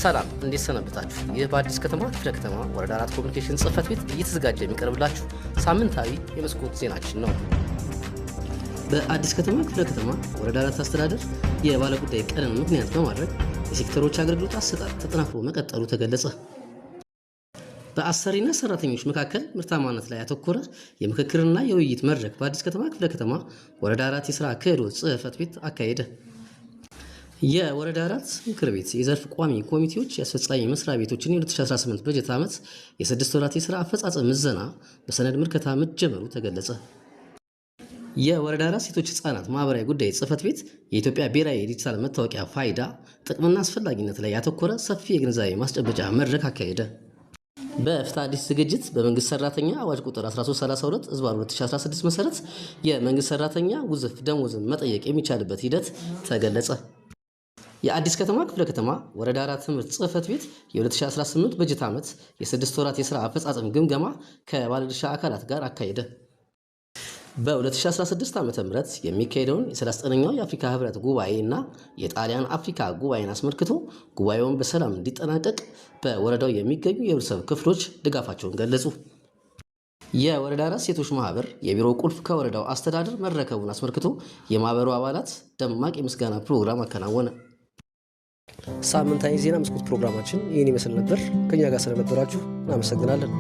ሰላም፣ እንዴት ሰነበታችሁ? ይህ በአዲስ ከተማ ክፍለ ከተማ ወረዳ 4 ኮሚኒኬሽን ጽሕፈት ቤት እየተዘጋጀ የሚቀርብላችሁ ሳምንታዊ የመስኮት ዜናችን ነው። በአዲስ ከተማ ክፍለ ከተማ ወረዳ 4 አስተዳደር የባለጉዳይ ቀንን ምክንያት በማድረግ የሴክተሮች አገልግሎት አሰጣጥ ተጠናክሮ መቀጠሉ ተገለጸ። በአሰሪና ሰራተኞች መካከል ምርታማነት ላይ ያተኮረ የምክክርና የውይይት መድረክ በአዲስ ከተማ ክፍለ ከተማ ወረዳ 4 የስራ ክህሎት ጽሕፈት ቤት አካሄደ። የወረዳ 4 ምክር ቤት የዘርፍ ቋሚ ኮሚቴዎች የአስፈጻሚ መስሪያ ቤቶችን የ2018 በጀት ዓመት የ6 ወራት የስራ አፈጻጸም ምዘና በሰነድ ምልከታ መጀመሩ ተገለጸ። የወረዳ 4 ሴቶች ህጻናት ማህበራዊ ጉዳይ ጽሕፈት ቤት የኢትዮጵያ ብሔራዊ የዲጂታል መታወቂያ ፋይዳ ጥቅምና አስፈላጊነት ላይ ያተኮረ ሰፊ የግንዛቤ ማስጨበጫ መድረክ አካሄደ። በፍትሐ አዲስ ዝግጅት በመንግስት ሰራተኛ አዋጅ ቁጥር 1332/2016 መሰረት የመንግስት ሰራተኛ ውዝፍ ደመወዝን መጠየቅ የሚቻልበት ሂደት ተገለጸ። የአዲስ ከተማ ክፍለ ከተማ ወረዳ 4 ትምህርት ጽሕፈት ቤት የ2018 በጀት ዓመት የ6 ወራት የሥራ አፈጻጸም ግምገማ ከባለድርሻ አካላት ጋር አካሄደ። በ2016 ዓ.ም የሚካሄደውን የ39ኛው የአፍሪካ ህብረት ጉባኤ እና የጣሊያን አፍሪካ ጉባኤን አስመልክቶ ጉባኤውን በሰላም እንዲጠናቀቅ በወረዳው የሚገኙ የህብረተሰብ ክፍሎች ድጋፋቸውን ገለጹ። የወረዳ 4 ሴቶች ማህበር የቢሮ ቁልፍ ከወረዳው አስተዳደር መረከቡን አስመልክቶ የማህበሩ አባላት ደማቅ የምስጋና ፕሮግራም አከናወነ። ሳምንታዊ ዜና መስኮት ፕሮግራማችን ይህን ይመስል ነበር። ከኛ ጋር ስለነበራችሁ እናመሰግናለን።